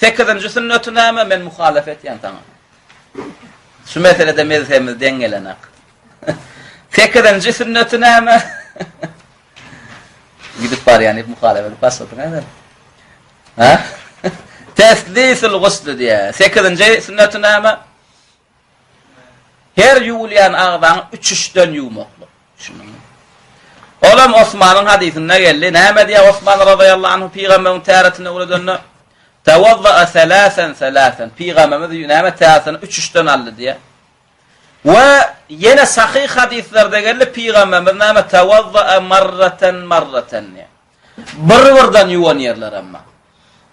Sekizinji sünneti näme? Men muhalef etýän saňa. Şu meselede mezhebimiz deň gelenak. Sekizinji sünneti näme? Gidip barýan diýip muhalef edip başladyň ha Ha? Teslisul gusl diýä. Sekizinji sünneti näme? Her ýuwulýan agzaňy üç-üçden ýuwmaklyk. Düşündiňmi? Olam Osmanyň hadysynda geldi. Näme diýýär Osman razyýallahu anhu pygamberiň täretini öwredende? Tawaddaa salasan salasan. Pygamberimiz näme täretini üç-üçden aldy diýýär. We ýene sahyh hadyslarda geldi pygamberimiz näme tawaddaa marratan marratan diýýär. Bir-birden ýuwan ýerlerem bar.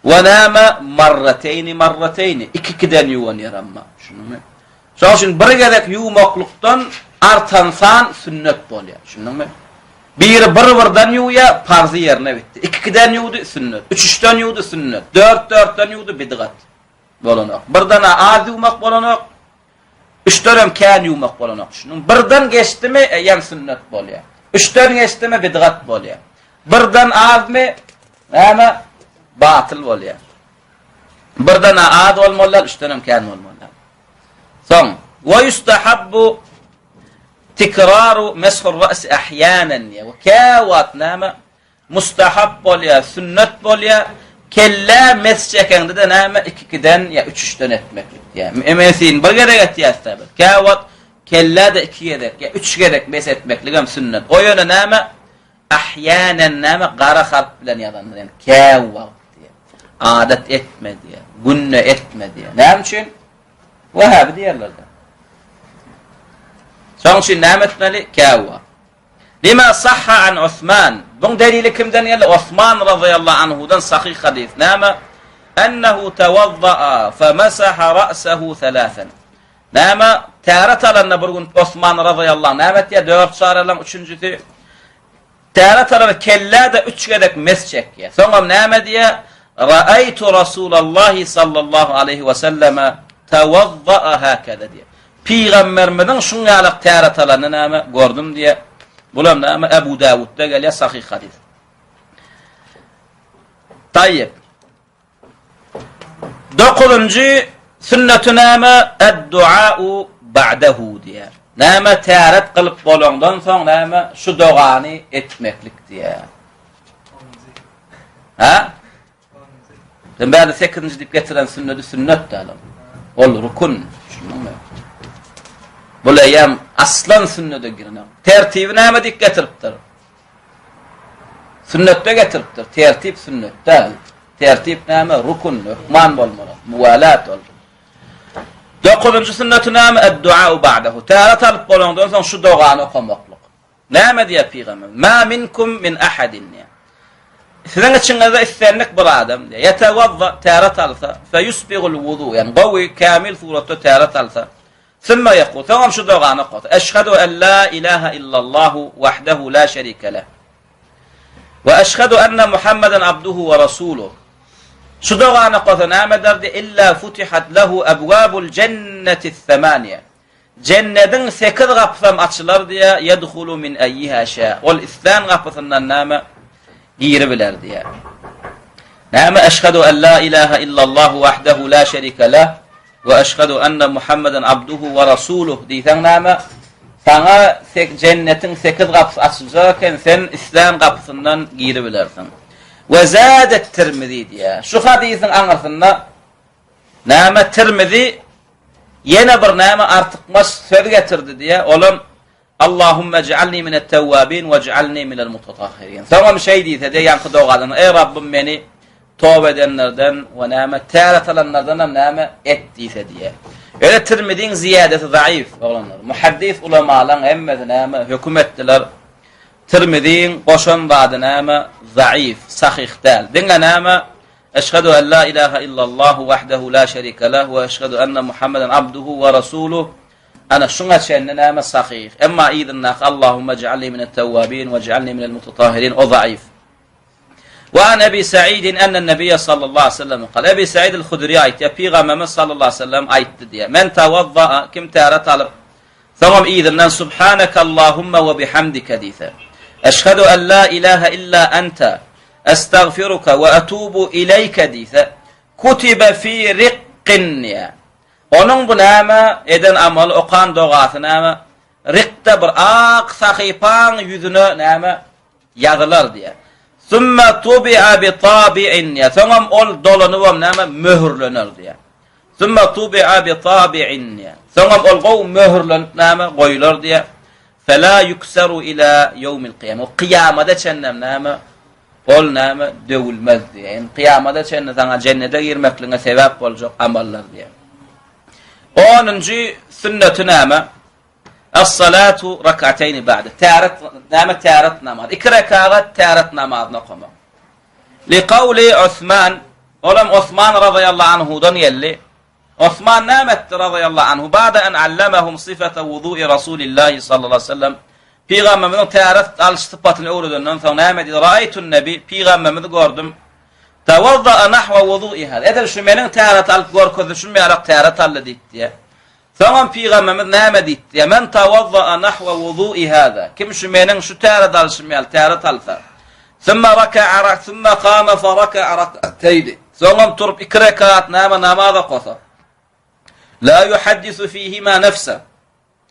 We näme marrateýni marrateýni, iki-ikiden ýuwan ýerem bar. Düşündiňmi? Şonuň üçin bir gezek ýuwmaklykdan artan san sünnet bolýar. Düşündiňmi? Biri bir-birden ýuwýar, parzy ýerine bitdi. Iki-ikiden ýuwdy, sünnet. Üç-üçden ýuwdy, sünnet. Dört-dörtden ýuwdy, bidgat. Bolanok. Birden-ä az ýuwmak bolanok, Üçdenem kän ýuwmak bolanok. Şunuň birden geçdimi, eýýäm sünnet bolýar. Üçden geçdimi, bidgat bolýar. Birden azmy, näme? Batyl bolýar. Birden az bolmaly däl, üçdenem kän bolmaly däl. Soň, we yustahabbu tikraru meshur ra's ahyanan. We käwagt näme? Mustahap bolýar, sünnet bolýar, kellä mes çekeňde-de näme, iki-ikiden ýa üç-üçden etmeklik diýýär. Mesini bir gezek etýäs-dä biz. Käwagt kellä-de iki gezek ýa üç gezek mes etmekligem sünnet. O ýöne näme, ahýänen näme, gara harp bilen ýazandyr, ýagny käwagt diýýär. Adat etme diýýär, günde etme diýýär. Näme üçin? Wahhaby diýerler-de. Şonuň üçin näme etmeli? Käwagt. Lima sahha an Osman. Buň delili kimden geldi? Osman razyýallahu anhudan sahyh hadys. Näme? Ennehu tawazza'a femasaha ra'sahu thalathan. Näme? Täret alanda bir gün Osman razyýallahu näme etýär? Dört çaralaň üçünjisi. Täret alanda kellä-de üç gezek mes çekýär. Soňam näme diýýär? Ra'aytu Rasulallahi sallallahu aleyhi we selleme tawazza'a hakaza diýýär. Pygamberimiziň şuň ýalak täret alanyny näme gördüm diýýär. Bulam näme Ebu Dawudda gelýär sahyh hadys. Taýyp. Dokuzynjy sünneti näme? Ad-duau ba'dahu diýýär. Näme täret kylyp bolaňdan soň näme şu dogany etmeklik diýýär. Ha? Sen bärde sekizinji diýip getiren sünnedi sünnet däl ol. Ol rukun. Düşündiňmi? Bul eýýäm aslan sünnede girenok. Tertibi näme diýip getiripdir? Sünnetde getiripdir. Tertip sünnet däl. Tertip näme? Rukun, hökman bolmaly. Muwalat ol. Dokuzynjy sünneti näme? Ad-du'a ba'dahu. Täret alyp bolandan soň şu dogany okamaklyk. Näme diýýär pygamber? Ma minkum min ahadin diýýär. Siziň içiňizde islendik bir adam diýýär. Ýetewazza täret alsa, fe yusbigul wudu, ýagny gowy, kämil suratda täret alsa, Sümme ýekul, soňam şu dogany okasa, Eşhedü en la ilaha illallahu wahdehu la şerike leh. We eşhedü enne Muhammeden abduhu we rasuluh. Şu dogany okasa näme ederdi? Illa futihat lehu ebwabul jenneti semaniye. Jennediň sekiz gapysam açylar diýýär, ýedhulu min eýýiha şä. Ol islän gapysyndan näme giribiler diýýär. Näme eşhedü en la ilaha illallahu wahdehu la şerike leh we eşhedü enne Muhammeden abduhu we rasuluh diýseň näme? Saňa jennetiň sekiz gapysy açyljak eken, sen islän gapysyndan giribilersiň. We zadet Tirmizi diýýär. Şu hadysyň aňyrsynda Näme Tirmizi ýene bir näme artykmaç söz getirdi diýýär. Olam Allahumma ij'alni minet tawwabin waj'alni minel mutatahhirin. Soňam şeý diýse diýýär, ýaňky dogadan, Eý Rabbym meni toba edenlerden we näme täret alanlardan hem näme et diýse diýýär. Ýöne Tirmiziň ziýadesi zaif, oglanlar. Muhaddis ulamalaryň hemmesi näme höküm etdiler. Tirmiziň goşan zady näme zaif, sahyh däl. Diňe näme Eşhedü en la ilahe illallahu wahdehu la şerike leh we eşhedü enne Muhammeden abduhu we rasuluh. Ana şuňa çenli näme sahyh. Emma yzyndaky Allahumma ij'alni minet tewwabin we ij'alni minel mutatahhirin o zaif. We an Ebi Sa'idin ennen Nebiye sallallahu aleyhi ve sellem kal. Ebi Sa'id el-Hudri aýtýar, Pygamberimiz sallallahu aleyhi ve sellem aýtdy diýär. Men tawaddaa kim täret alyp, soňam yzyndan Subhanaka Allahumma we bihamdika diýse. Eşhedü en la ilahe illa ente Estagfiruka we etubu ileýke diýse, Kutibe fi rikkin diýýär. Onuň bu näme eden amaly, okan dogasy näme? Rikde bir ak sahypaň ýüzüne näme ýazylar diýýär. Summa tubi'a bi tabi'in diýýär. Soňam ol dolanybam näme möhürlener diýýär. Summa tubi'a bi tabi'in diýýär. Soňam ol gowy möhürlenip näme goýular diýýär. Fela yuksaru ila ýewmil kyýama. O kyýamada çenlem näme? Ol näme? Döwülmez diýýär. Ýani kyýamada çenli saňa jennete girmekligiňe sebäp boljak amallar diýýär. Onunjy sünneti näme? As-salatu rak'atayn ba'de. Täret näme täret namaz? Iki rekagat täret namazyny okamak. Li qawli Osman, olam Osman razyýallahu anhudan geldi. Osman näme etdi razyýallahu anhu? Ba'da an allamahum sifata wudu'i Rasulillahi sallallahu aleyhi ve sellem. Pygamberimiziň täret alyş sypatyny öwredenden soň näme diýdi? Ra'aytun nebi, pygamberimizi gördüm. Tawadda'a nahwa wudu'i hada. Edil şu meniň täret alyp görkezişim ýalak täret aldy diýdi. Soňam pygamberimiz näme diýdi? Men tawadda'a nahwa wudu'i hada. Kim şu meniň şu täret alyşym ýaly täret alsa. Summa raka'a rak summa kama fa raka'a rak'atayni. Soňam turup iki rekat näme namaz okasa. La yuhaddisu fihima nefse.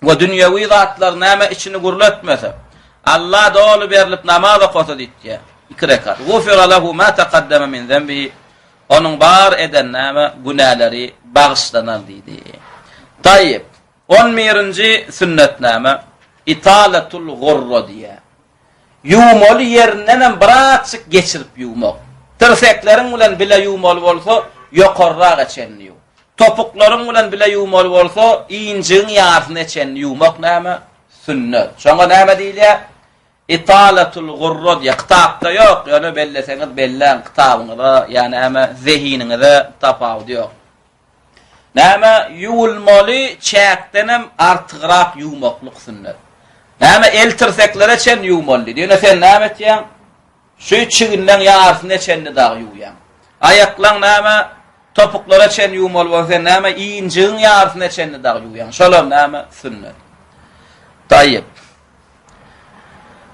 We dünýewi zatlar näme içini gürletmese. Alla doly berlip namaz okasa diýdi. Iki rekat. Gufira lehu ma taqaddama min zenbihi. Onuň bar eden näme günäleri bagyşlanar diýdi. Taýyp. On birinji sünnet näme? Italatul gurra diýýär. Ýuwmaly ýerindenem birazjyk geçirip ýuwmak. Tirsekleriň bilen bile ýuwmaly bolsa, ýokarraga çenli ýuw. Topuklaryň bilen bile ýuwmaly bolsa, injigiň ýarysyna çenli ýuwmak näme? Sünnet. Şoňa näme diýilýär? Italatul gurra diýýär. Kitapda ýok, ýöne belleseňiz belläň, kitabyňyza ýa näme zehiniňize tapawudy ýok. Näme ýuwulmaly çäkdenem artygrak ýuwmaklyk sünnet. Näme el tirseklere çenli ýuwmaly diýdi. Ýöne sen näme etýäň? Şu çiginleň ýarysyna çenli dagy ýuwýaň. Aýaklaň näme topuklara çenli ýuwmaly bolsa sen näme injigiň ýarysyna çenli dagy ýuwýaň. Şolam näme sünnet. Taýyp.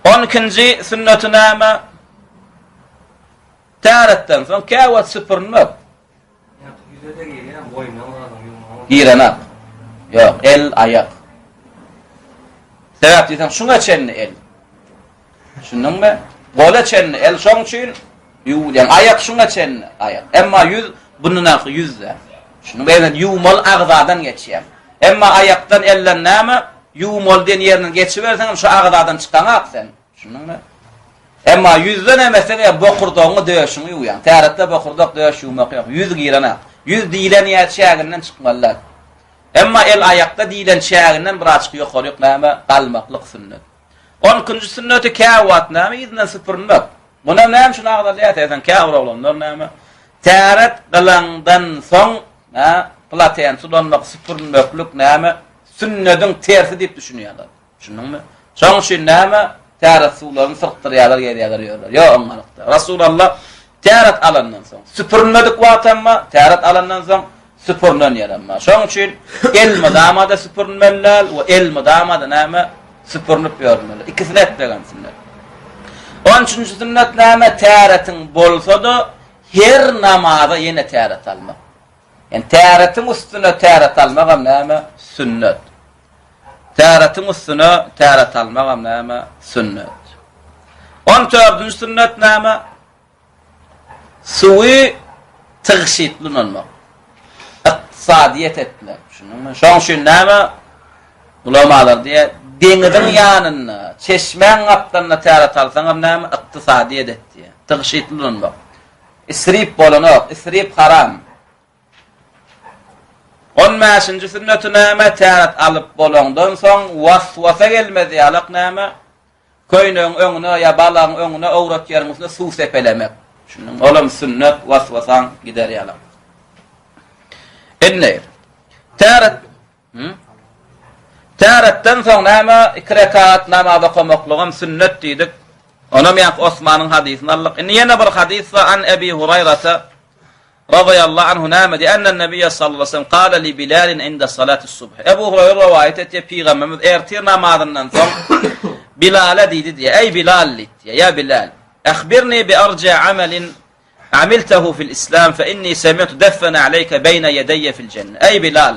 On ikinji sünneti näme? Täretden soň käwagt süpürmek. Girenak. Ýok, el, aýak. Sebäp diýseň, şuňa çenli el. Düşündiňmi? Gola çenli el, şoň üçin ýuwulýan. Aýak şuňa çenli aýak. Emma ýüz bundan arka ýüz-de. Düşündiňmi? Eger ýuwmaly agzadan geçýär. Emma aýakdan elden näme? Ýuwmaly diýen ýerinden geçiberseň hem şu agzadan çykaňak sen. Düşündiňmi? Emma ýüzden hem etseň ýa bokurdagyňy döşüňi ýuwýaň. Täretde bokurdak döş ýuwmak ýok. Ýüz girenak. Ýüz diýlen ýer çäginden çykmaly däl. Emma el aýakda diýlen çäginden birazjyk ýokaryk näme galmaklyk sünnet. On ikinji sünneti käwagt näme yzyndan süpürmek. Munam näme üçin agzalýar diýseň käbir oglanlar näme täret gylaňdan soň nä platen sulanmak süpürmeklik näme sünnediň tersi diýip düşünýärler. Düşündiňmi? Şoň üçin näme? Täret suwlaryny syrkdyrýarlar, gezýärler, ýörler. Ýok, oňalykda. Resulallah täret alandan soň, süpürinmedik wagtam bar, täret alandan soň süpürinen ýerem bar. Şoň üçin elmydama-da süpürinmeli däl we elmydama-da näme? Süpürinip ýörmeli. Ikisini etmegem sünnet. On üçünji sünnet näme? Täretiň bolsa-da her namaza ýene täret almak. Ýani täretiň üstüne täret almagam näme? Sünnet. Täretiň üstüne täret almagam näme? Sünnet. On dördünji sünnet näme? Suwy tygşytly ulanmak. Ykdysadyýet etmek. Düşündiňmi? Şoň üçin näme? Ulamalar diýýär, deňiziň ýanynda, çeşmäň gapdalynda täret alsaňam näme? Ykdysadyýet et diýýär. Tygşytly ulanmak. Isrip bolanok. Isrip haram. On bäşinji sünneti näme? Täret alyp bolaňdan soň was-wasa gelmez ýalak näme? Köýnegiň öňüne ýa balagyň öňüne owrat ýeriň üstüne suw sepelemek. Düşündiňmi? Olam sünnet, was-wasaň gider ýalak. Indi täret Hı? Täretden soň näme? Iki rekat namaz okamaklygam sünnet diýdik. Onam ýaňky Osmanyň hadysyny aldyk. Indi ýene bir hadys bar an Ebi Huraýrata Razyýallahu anhu näme diýýär? Enne Nebiýe sallallahu aleyhi ve sellem kâle li Bilalin inde salatis subh. Ebu Huraýra rowaýat etýär, Pygamberimiz ertir namazyndan soň Bilala diýdi diýýär. Eý Bilal diýdi. Ýa Bilal, ahbirni bi arja amalin. Amiltehu fil islam fe inni semi'tu deffen aleyke beýne ýedeýe fil jenne. Eý Bilal!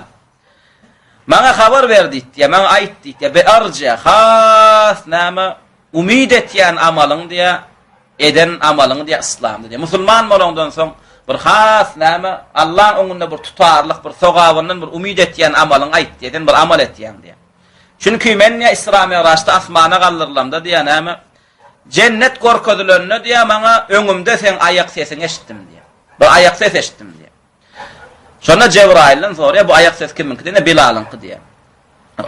Maňa habar ber diýdi, maňa aýt diýdi. Bi arja has näme umyt etýän amalyň diýä, eden amalyň diýä yslamda diýä. Musulman bolaňdan soň bir has näme Allaň öňünde bir tutarlyk, bir sogabyndan bir umyt etýän amalyň aýt diýä. Sen bir amal etýäň diýä. Çünki men diýä Isra Mi'raçda asmana galdyrylamda diýä näme Jennet görkezilende diýýär maňa öňümde seň aýak sesiňi eşitdim diýýär. Bir aýak ses eşitdim diýýär. Şonda Jebraýyldan soraýar, bu aýak ses kimiňki diýende Bilalyňky diýýär.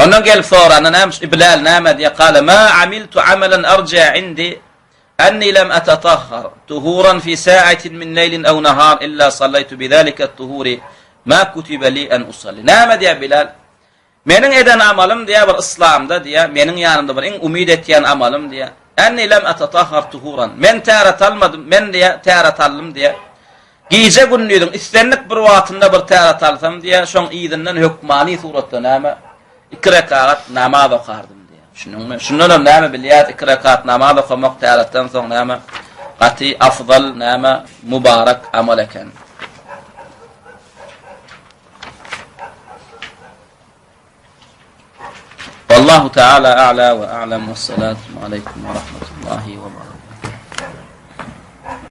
Ondan gelip soranda näme, Bilal näme diýýär? Kale ma amiltu amalan arja indi anni lam atatahhar tuhuran fi sa'atin min leýlin aw nahar illa sallaytu bi zalika at-tuhuri ma kutiba li an usalli. Näme diýýär Bilal? Meniň eden amalym diýýär bir yslamda diýýär, meniň ýanymda bir iň umyt etýän amalym diýýär. Enni lem atatahhar tuhuran. Men täret almadym, men diýýär, täret aldym diýýär. Gije gündiziň islendik bir wagtynda bir täret alsam diýýär, şoň yzyndan hökmany suratda näme? Iki rekagat namaz okardym diýýär. Düşündiňmi? Şundan hem näme bilýäris? Iki rekat namaz okamak täretden soň näme? Gaty afzal, näme? Mubarak amal eken. Wallahu taala a'la we a'lam. Wessalamu aleýkum we rahmetullahi we barakatuh.